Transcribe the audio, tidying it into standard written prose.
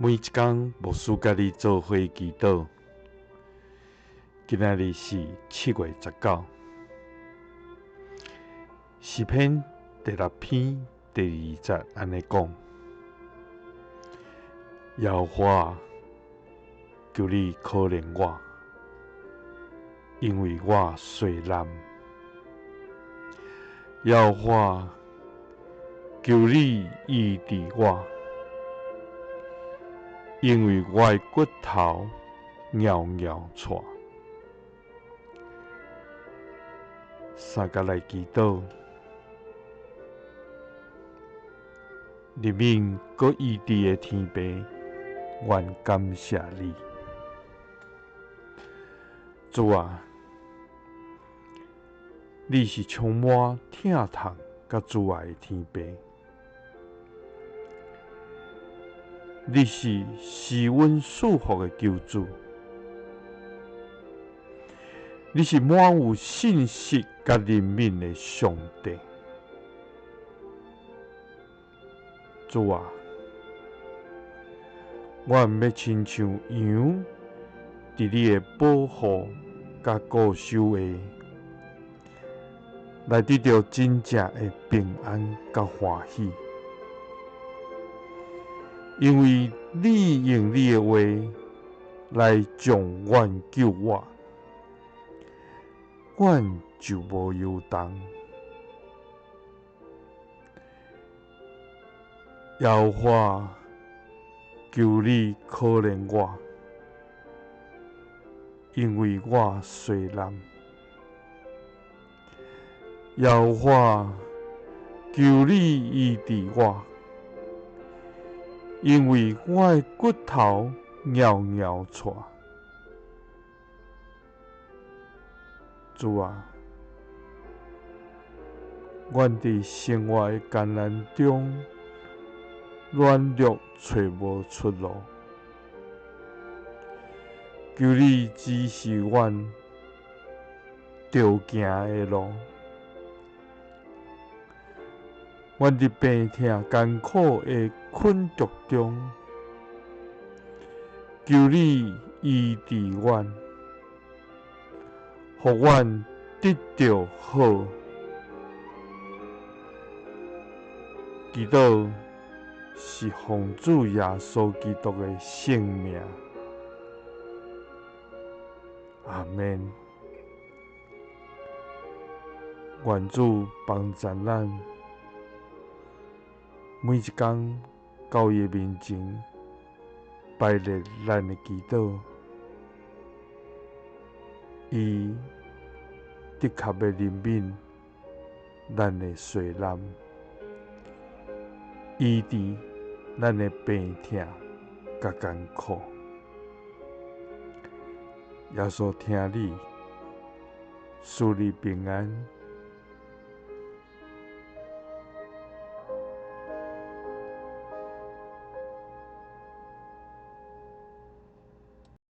每一工牧師佮你做伙祈禱。今仔日是7月19，詩篇第六篇第二節按呢講：耶和華，求你可憐我，因為我細懶。耶和華，求你醫治我，因為我的骨頭搖搖掣。三佮來祈禱，憐憫閣醫治的天父，阮感謝你。主啊，你是充滿疼痛佮慈愛的天父，你是施阮賜福的救主，你是滿有信實佮憐憫的上帝。主啊，阮欲親像羊，佇你的保護佮顧守下，來得著真正的平安佮歡喜。因為你用你的話來將阮救活，阮就無搖動。耶和華，求你可憐我，因為我細懶。耶和華，求你醫治我，因為我的骨頭搖搖掣。主啊，阮佇生活的艱難中，軟弱揣無出路，求你指示阮著行的路。阮佇病痛艱苦的困局中，求你醫治阮，予阮得著好。祈禱是奉主耶穌基督的聖名。阿們。願主幫贊咱，每一工到伊面前擺列咱的祈禱，伊的確欲憐憫咱的細懶，醫治咱的病痛佮艱苦。耶穌疼你，賜你平安。